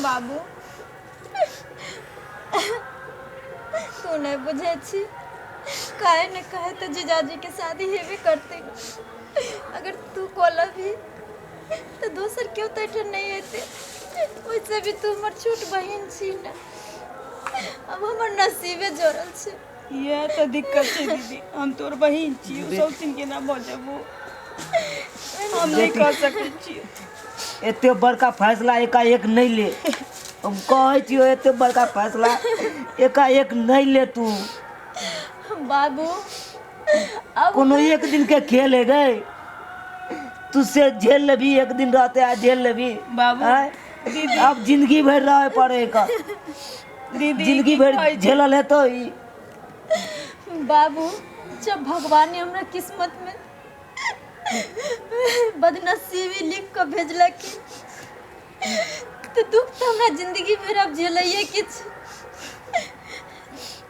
बाबू, तू नहि बुझै छी। काहे ने काहे तऽ जीजाजीके शादी हेबे करतै ने। अगर तू कऽ लेबही तऽ दोसर केओ तऽ एहिठाम नहि एतै। ओहिसँ भी तू हमर छोट बहिन छी ने। अब हमर नसीबे जोड़ल छै। इएह तऽ दिक्कत छै दीदी, हम तोर बहिन छी, ओ सौतिन केना भऽ जेबो? हम नहि कऽ सकै छियै। एते बड़का फैसला एकाएक नहि ले, हम कहै छियौ, एते बड़का फैसला एकाएक नहि ले तू। बाबू, अब कोनो एक दिन के खेल है गए, तू से झेल लेबी, एक दिन रहते आ झेल लेबी। बाबू, आँय? दीदी। अब जिंदगी भरि रहे पड़े का। दीदी, जिंदगी की भरि कहै छी? झेलल हेतौ ई। बाबू, जब भगवान ने हमरा किस्मत में बदनसीबी लिख कऽ भेजलक तऽ दुख तऽ हमरा जिंदगी भरि आब झेलैए के छै,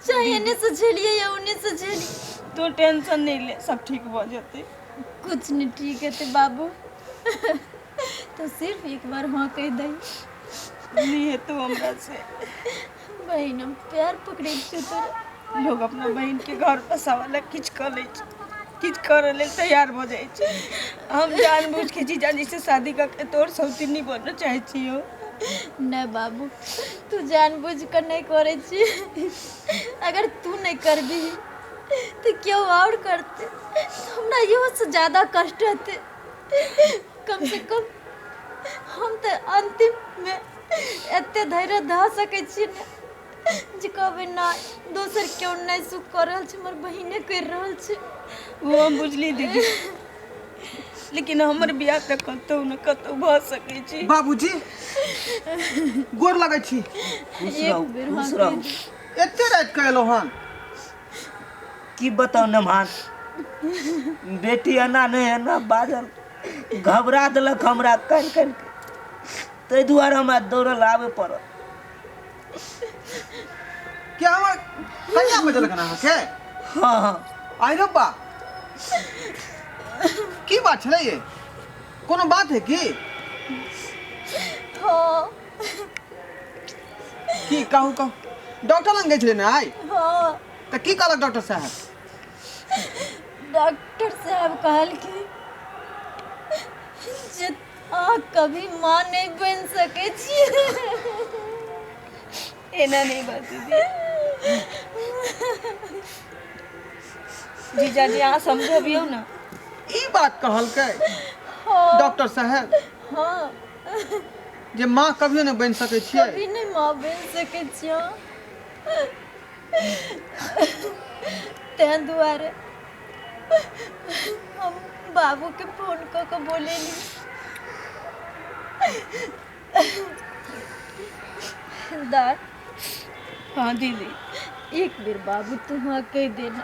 चाहे एने से झेलिए या ओने से झेलिए। तू टेंशन नहि ले, सब ठीक भऽ जेतै। कुछ नहीं ठीक हेतै बाबू, तो सिर्फ एक बार हाँ कहि दही। नहि हेतौ हमरा से। बहिन, हम पैर पकड़ै छियौ तोरा। लोग अपना बहिन के घर बसाबऽ लए किछु कऽ लै छै, किछु करऽ लेल तैयार भऽ जाइ छै। हम जानबूझ के जीजाजी से शादी कऽ के तोर सौतिनी बनऽ चाहै छियौ। नहि बाबू, तू जानबूझ कऽ नहि करै छी। अगर तू नहि करबिही तऽ केओ आओर करतै, हमरा इहोसँ ज्यादा कष्ट हेतै। कम से कम हम तऽ अन्तिममे एते धैर्य धऽ सकै छियै ने जे कहबै नहि, दोसर केओ नहि सुख कऽ रहल छै, हमर बहिने करि रहल छै। ओ हम बुझली दीदी, लेकिन हमर बियाह तऽ कतहु ने कतहु भऽ सकै छै। बाबूजी, गोर लगै छी। खुश एक रहू, बेर खुश हाँ रहू। कहि दियौ। एते राति के एलहुँ हन? की बताउ नमहान, बेटी एना नहि एना बाजल, घबरा देलक हमरा कानि कानि के, ताहि दुआरे हमरा दौड़ल आबे पड़ल। के हमर कनिया बजलक हन अहाँके? हाँ। आइ रे बा, की बात छलै ये? कोनो बात है की? हाँ। की कहू कहू, डॉक्टर लग गेल छलै ने आइ? हाँ। तऽ की कहलक डॉक्टर साहब? डॉक्टर साहब कहलखिन जे अहाँ कभी माँ नहि बनि सकै छी। एना नहि बात दीदी। जीजाजी, अहाँ समझबियौ ने। ई बात कहलकै? हाँ। डॉक्टर साहब? हाँ। जे माँ कभियो नहि बनि सकै छियै? कभी नहि माँ बनि सकै छियै। ताहि दुआरे हम बाबूके फोन कऽ कऽ बोलेली। दाय। हाँ दीदी। एक बेर बाबू तू हाँ कहि देना,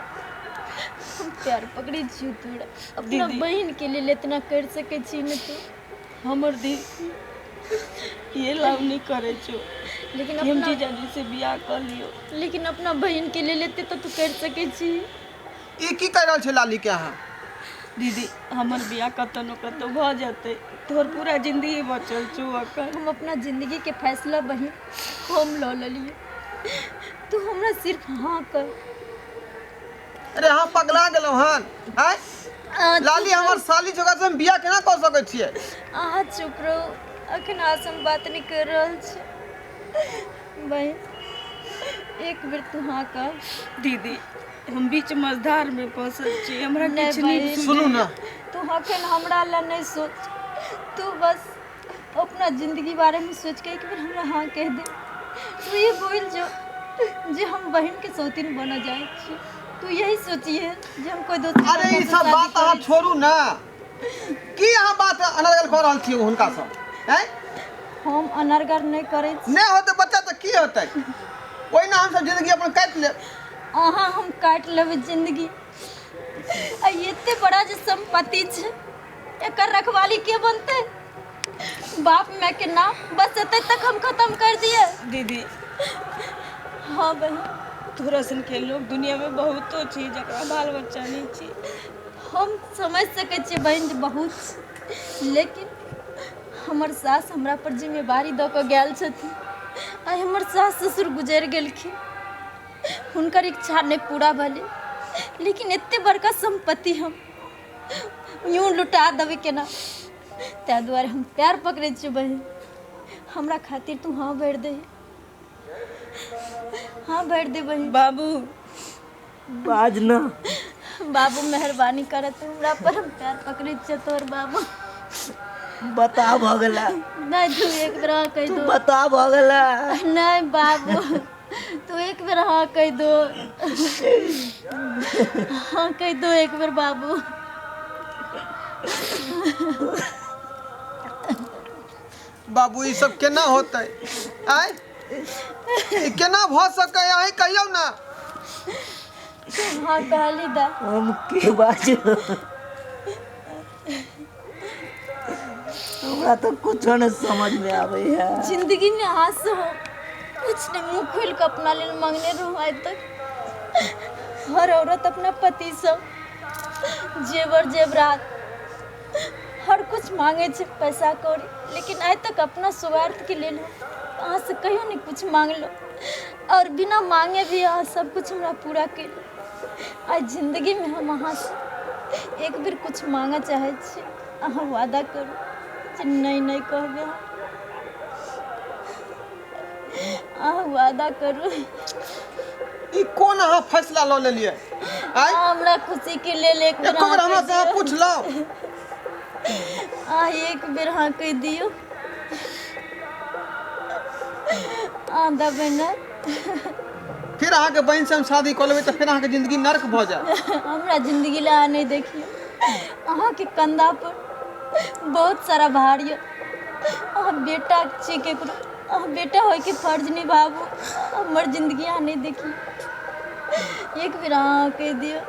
हम पैर पकड़ै छियौ तोरा। अपना दीदी। बहिनके लेल इतना करि सकै छी ने तू? हमर दीदी ये लाभ नहि करै छौ लेकिन कि हम अपना जीजाजी से बियाह कऽ लियौ। लेकिन अपना बहिनके लेल एते तऽ तू करि सकै छी। ई की कहि रहल छै लाली के अहाँ? दीदी, हमर बियाह कतौ ने कतौ भऽ जेतै, तोहर पूरा जिंदगी बचल छौ अखन। हम अपना जिंदगीके फैसला बहिन हम लऽ लेलियै, तू हमरा सिर्फ हाँ कर। अरे, अहाँ पगला गेलहुँ हन? आँय? अहाँ चुप लाली हमर रहू। साली छै, ओकरा से हम बियाह केना कऽ सकै छियै? अहाँ चुप रहू, अखन अहाँसँ हम बात नहि करि रहल छी। बहिन, एक बेर तू हाँ कर। दीदी, हम बीच मझधार में फंसल छी, हमरा नहि किछु नहि बहिन। सुनू ने। तू अखन हमरा लए नहि सोच, तू बस अपना जिंदगी बारेमे सोचि कऽ एक बेर हमरा हाँ कहि दे। तू ई भूलि जो जे हम बहिनके सौतीन बनऽ जाइ छी। तू यही सोचिए जे हम कोई दोसर अरे, लड़का ई से सब शादी बात अहाँ करै छी। छोड़ू ने। की अहाँ बात अनर्गल कऽ रहल छियै हुनका सँ? आँय? हम अनर्गल नहि करै छी। नहि होतै बच्चा तऽ की होतै? ओहिना हमसब जिंदगी अपन काटि लेब। अहाँ हम काटि लेबै जिंदगी, आ एते बड़ा जे सम्पत्ति छै, एकर रखवाली के बनतै? बाप माय के नाम बस एते तक हम खत्म कर दिए। दीदी। हाँ बहन। तोरा सन के लोग दुनिया में बहुतो छै जकरा बाल बच्चा नहि छै। हम समझ सकै छियै बहन जे बहुत छै, लेकिन हमर सास हमरा पर जिम्मेवारी दऽ कऽ गेल छथिन। आइ हमर सास ससुर गुजरि गेलखिन, हुनकर इच्छा नहि पूरा भेलै, लेकिन एते बड़का सम्पत्ति हम यूँ लुटा देबै केना? ताहि दुआरे हम पैर पकड़ै छियौ बहिन, हमरा खातिर तू हाँ भरि दही, हाँ भरि दे बहिन। बाबू बाज ना। बाबू मेहरबानी करत हमरा पर, हम पैर पकड़ै छियौ तोहर बाबू। बता भऽ गेला। नहि, तू एक बेर हाँ कहि तू दो। बता भऽ गेला। नहि बाबू, तू एक बेर हाँ कहि दो, हाँ कहि दो एक बेर बाबू। बाबू, ई सब केना होतै? आय, ई केना भऽ सकै? अहीं कहियौ ने। हाँ कहली दा। हम की बाजू? हमरा तऽ कुछो नहि समझ में आबै है। जिंदगी में अहाँ से हो कुछ नहीं मुँह खोल के अपना लेल मांगने रहूँ आइ तक। हर औरत अपना पति से जेवर जेवरात हर कुछ मांगे छै, पैसा कौड़ी, लेकिन आइ तक अपना स्वार्थ के लेल हम अहाँ से कहियो नहीं कुछ मांगलो, और बिना मांगे भी अहाँ सब कुछ हमरा पूरा केलहुँ। आइ जिंदगी में हम अहाँ से एक बेर कुछ मांगऽ चाहै छी। अहाँ वादा करू जे नहि नहि कहबै। अहाँ वादा करू। ई कोन अहाँ फैसला लऽ लेलियै आय? अहाँ हमरा खुशी के लेल एक बेर एको बेर हाँ हमरा कहि से अहाँ दियौ। पुछलहुँ? अहाँ एक बेर हाँ कहि दियौ। अहाँ देबै ने? फिर अहाँके बहिन से हम शादी कऽ लेबै तऽ फेर अहाँके जिंदगी नर्क भऽ जायत। हमरा जिंदगी लए अहाँ नहि देखियौ। अहाँके कंधा पर बहुत सारा भार यऽ। अहाँ बेटा छी केकरो, अहाँ बेटा होइके फर्ज निभाबू। हमर जिंदगी अहाँ नहि देखियौ। एक बेर अहाँ कहि दियौ।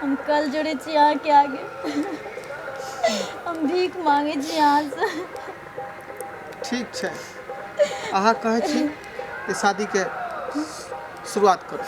हम कल जोड़ै छी अहाँके आगे, हम भीख मांगै छी अहाँसँ। ठीक छै, अहाँ कहै छी जे शादीके शुरुआत करू।